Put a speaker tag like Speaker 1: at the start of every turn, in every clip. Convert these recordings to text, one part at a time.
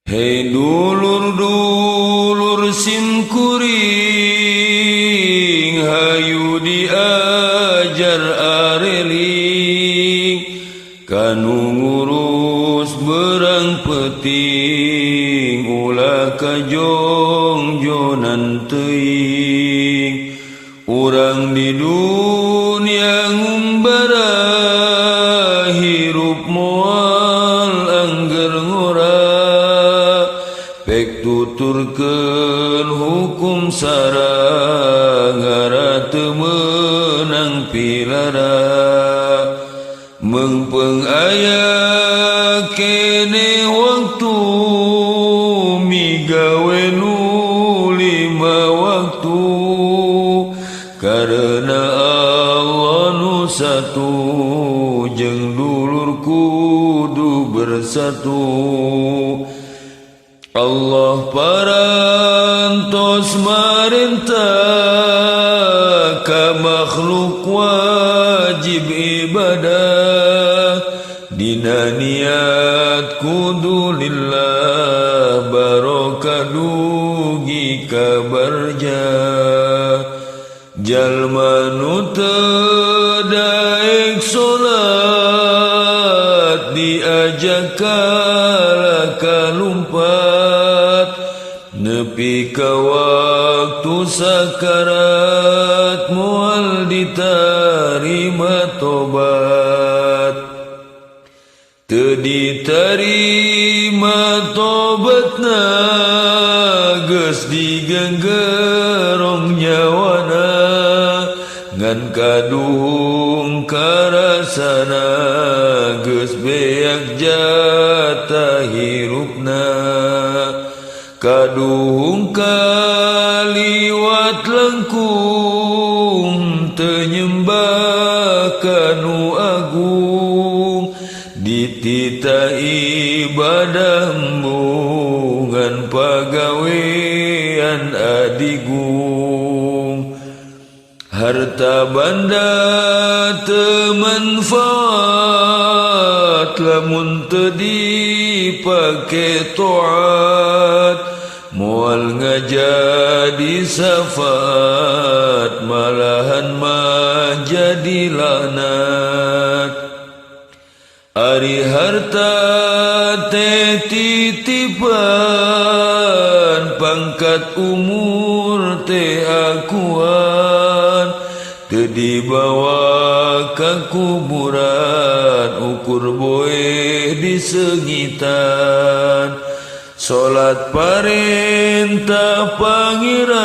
Speaker 1: Hei dulur-dulur sim kuring, hayu diajar areling kanu ngurus berang peting, ulah kajongjonan teuing. Urang di dunia ngumbara, hirup moal angger ngora. Pek tuturkeun hukum sara, ngara teu meunang pilara. Meungpeung aya kene waktu, migawe nu lima waktu. Karena Allah nu satu, jeung dulur kudu bersatu. Allah parantos marentah ka makhluk wajib ibadah. Dina niat kudu lillah, barokah dugi ka barjah. Jalma nu teu daek salat, diajak kalah kalumpat. Nepi ka waktu sakarat, moal ditarima tobat. Teu ditarima tobatna, geus digenggerong nyawana. Ngan kaduhung karasana, geus beak jatah hirupna. Kaduhung kaliwat langkung, teu nyembah ka nu agung. Ditita ibadah embung, ngan pagawean adigung. Harta banda teu manfaat, lamun teu dipake taat. Moal ngajadi syafaat, malahan mah jadi laknat. Ari harta teh titipan, pangkat umur teh akuan. Teu dibawa ka kuburan, ukur boe disengitan. Salat parentah pangeran,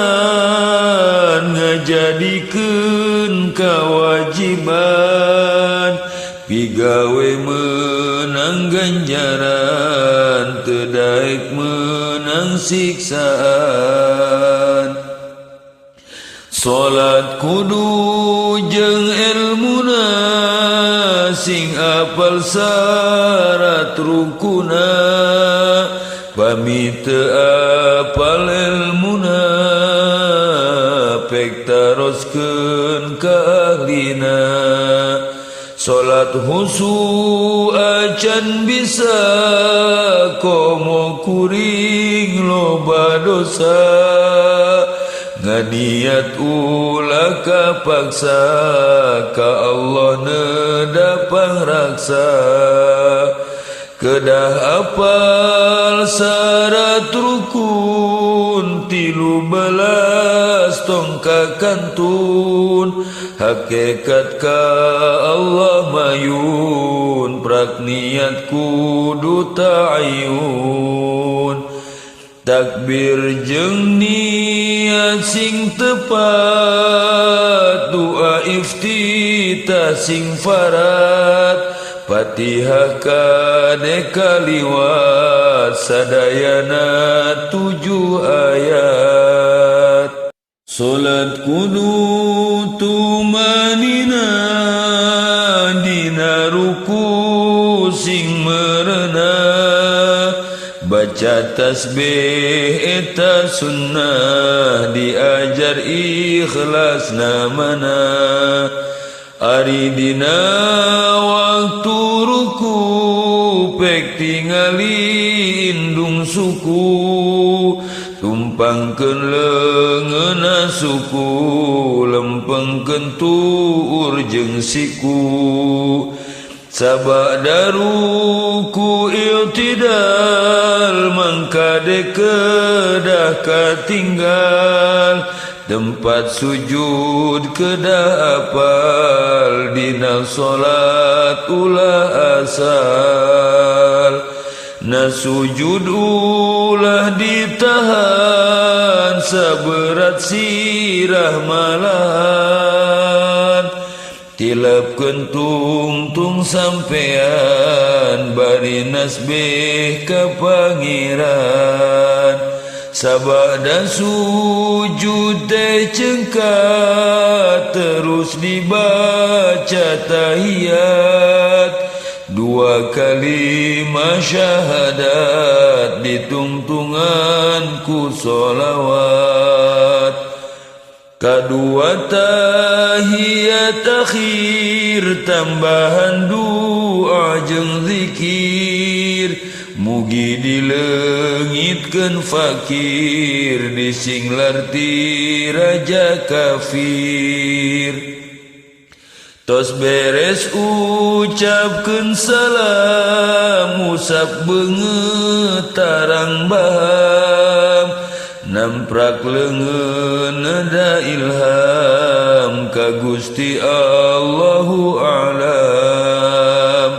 Speaker 1: ngajadikeun kawajiban. Pigawe menang ganjaran, teu daek menang siksaan. Salat kudu jeung elmuna, sing apal syarat rukuna. Pami teu apal elmuna, pek taroskeun ka ahlina. Salat husu acan bisa, komo kuring loba dosa. Nganiat ulah kapaksa, ka Allah neda pangraksa. Kedah apal syarat rukun, 13 tong kakantun. Hakikat ka Allah mayun, prak niat kudu ta'ayun. Takbir jeung niat sing tepat, doa iftitah sing farad. Fatihah kade kaliwat, sadayana 7 ayat. Salat kudu tumanina, dina ruku sing merenah. Baca tasbih eta sunnah, diajar ikhlas namana. Ari dina waktu ruku, pek tingali indung. suku tumpangkeun leungeunna suku lempengkeun tuur jeung siku sabada ruku i'tidal mangkade kedah katinggal tempat sujud kedah apal dina salat ulah asal na sujud ulah ditahan saberat sirah malahan tilapkeun tungtung sampean bari nasbih ka pangeran sabada sujud teh cengkat terus dibaca tahiyat dua kalimat syahadat ditungtungan ku solawat kadua tahiyat akhir tambahan doa jeung zikir mugi dileungitkeun fakir disinglar ti raja kafir tos beres ucapkeun salam usap beungeut tarang baham namprak leungeun neda ilham ka Gusti Allahu a'lam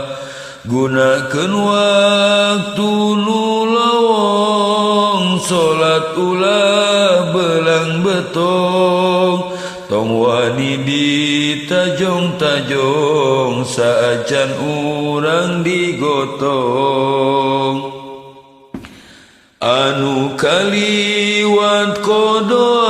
Speaker 1: gunakeun waktu nu lowong salat ulah belang betong tong wani ditajong-tajong saacan urang digotong anu kaliwat kodoan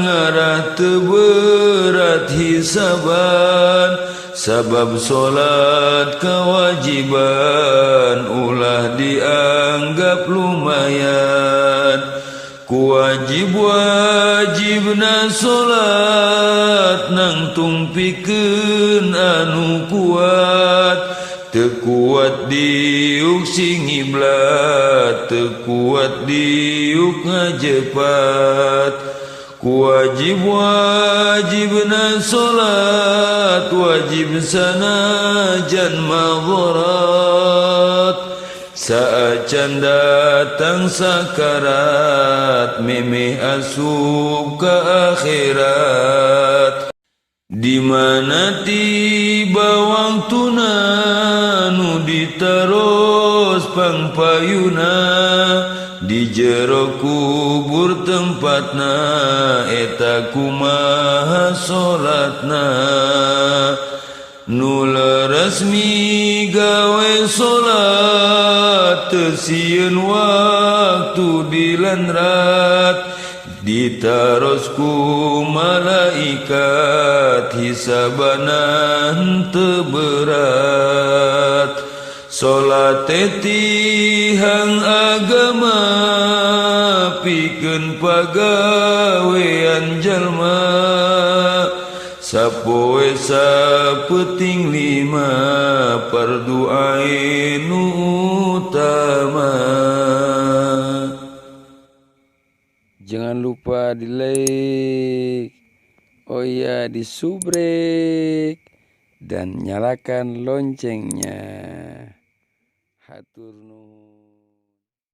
Speaker 1: ngarah teu berat hisaban sabab salat kewajiban ulah dianggap lumayan ku wajib wajibna salat nangtung pikeun anu kuat teu kuat diuk sing ngiblat teu kuat diuk ngajepat ku wajib wajibna salat wajib sanajan madharat saacan datang sakarat memeh asup ka akhirat di mana tiba waktuna nu ditaros pangpayuna di jero kubur tempatna eta kumaha salatna nu resmi gawe salat teu sieun waktu dilanrat ditaros ku malaikat hisabana henteu berat salat tihang agama pikeun pagawean jalma sapoe sapeuting lima fardu ain utama.
Speaker 2: Jangan lupa di like, oh iya di subrek, dan nyalakan loncengnya. Hatur nuhun.